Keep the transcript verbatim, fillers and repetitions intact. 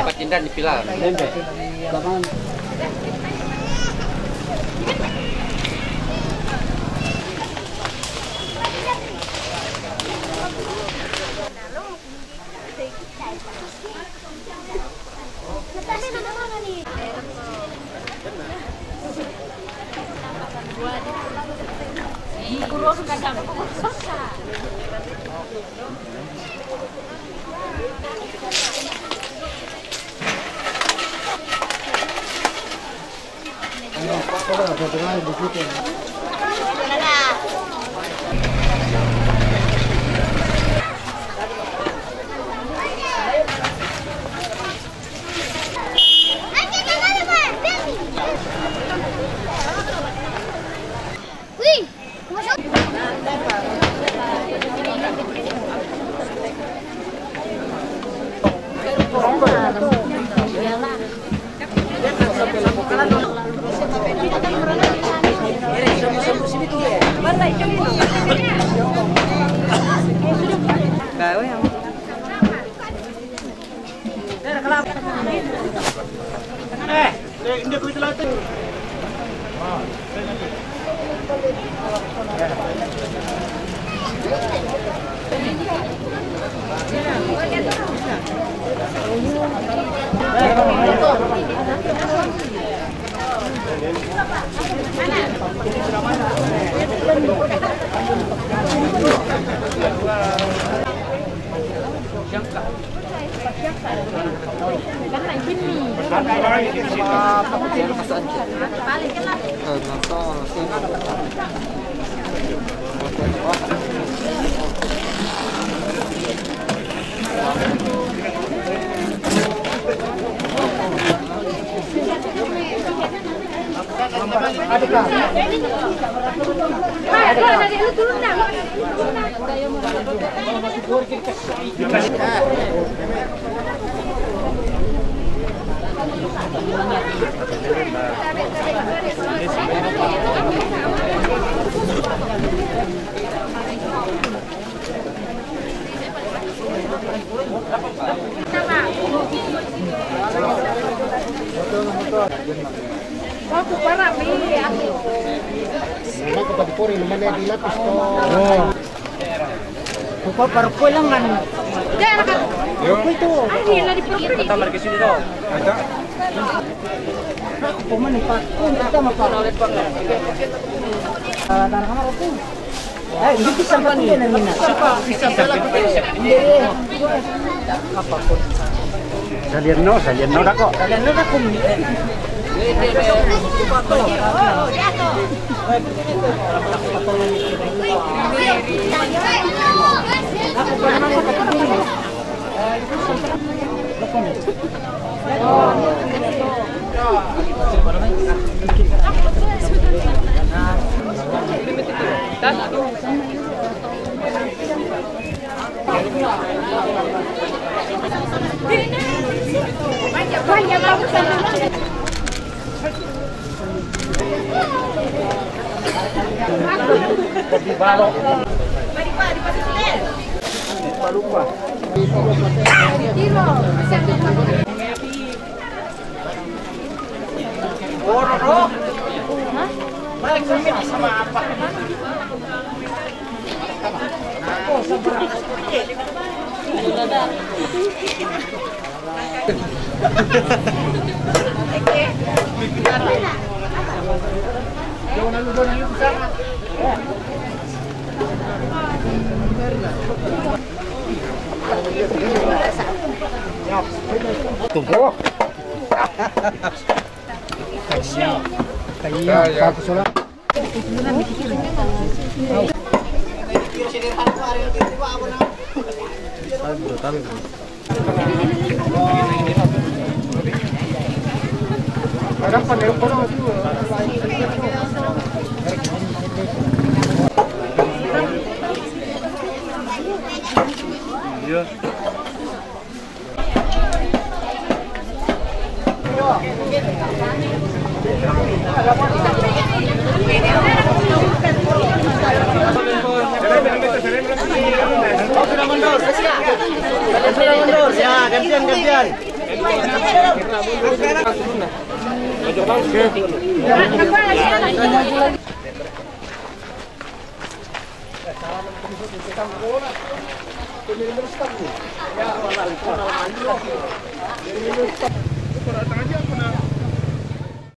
Patindan di pilar. Memang kapag pori, lumana di lapis to. Oh. Kuko parukul lang kan. Yo. Kuko itu. Ay, hindi na di parukul. Pertama ke sini daw. Ada. Aku pemain empat. Oh, pertama, Pak. Ah, tanah kamar aku. Eh, hindi ko sa pamilya na nina. Hindi. Apa po? Salian no, salian no ako. Salian no ako. Tunggu. Ya, gantian, gantian.